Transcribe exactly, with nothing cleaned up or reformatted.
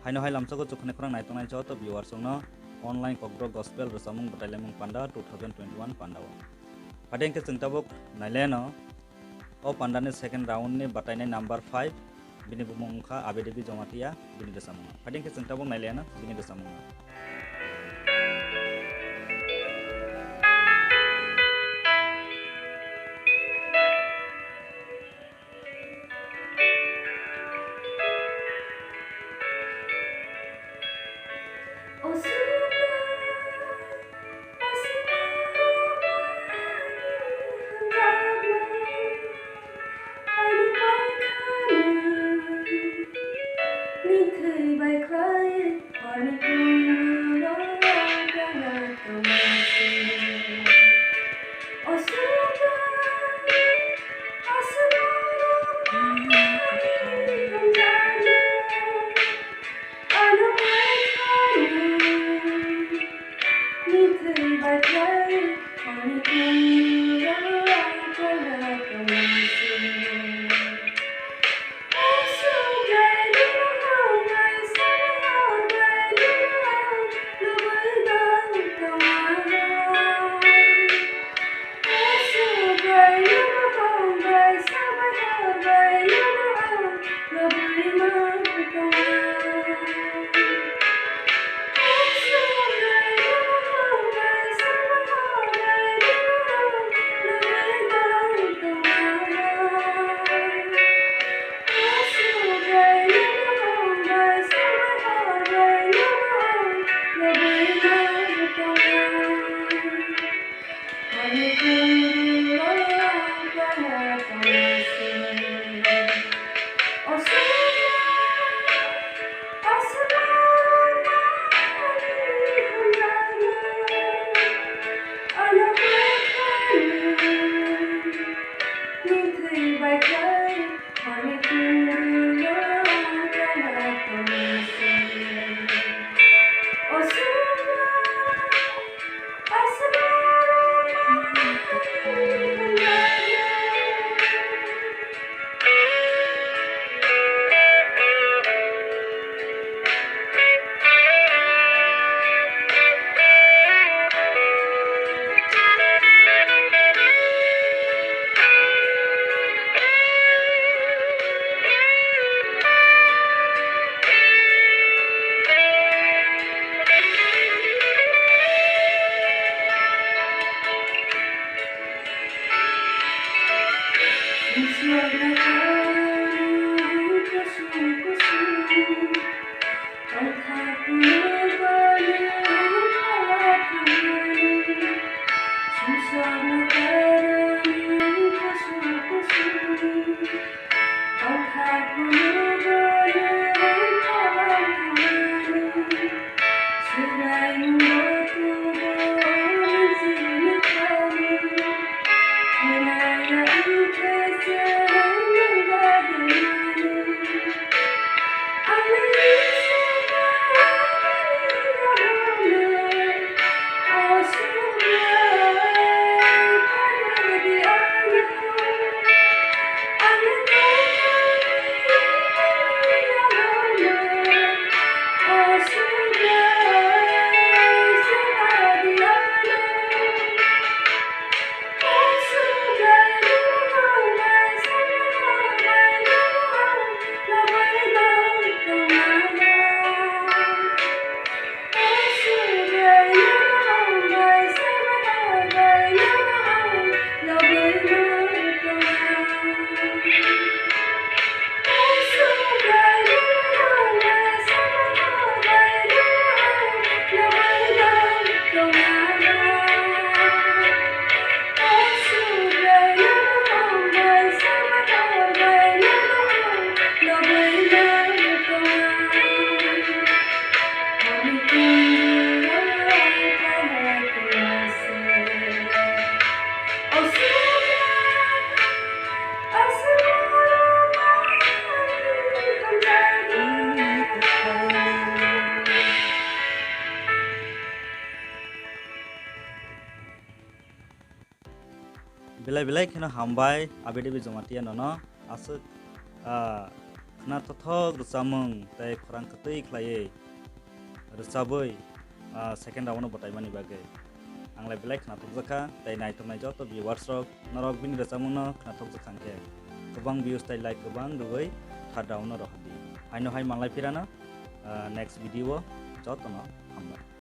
Haino hai lamsogo chukhanai khorang naitongnai joto viewers rokno online Kokborok Gospel rwchapmung bwtailaimung panda two thousand twenty-one panda o. Phaidi hwnkhe chwng tabuk naileno o pandani second round ni bwtainai number five, bini bumung wngkha Abidebi Jamatia, bini rwchapmung. Phaidi hwnkhe chwng tabuk naileno bini rwchapmung. Belai belai kheno hambai, Abidebi Jamatia nono aswk, ah, khwnathokthok rwchapmung tei khorang kwtwi khlaiwi rwchabwi, ah, second round-o bwtaimani bagwi. Ang lai belai khwnathokjakha tei naitongnai joto viewers rok norok bini rwchapmungno khwnathokjakha hwnkhe kwbang views tei like kwbang rwui third round-o rohordi. Haino hai manlai phirano, ah, next video-o jotono hambai.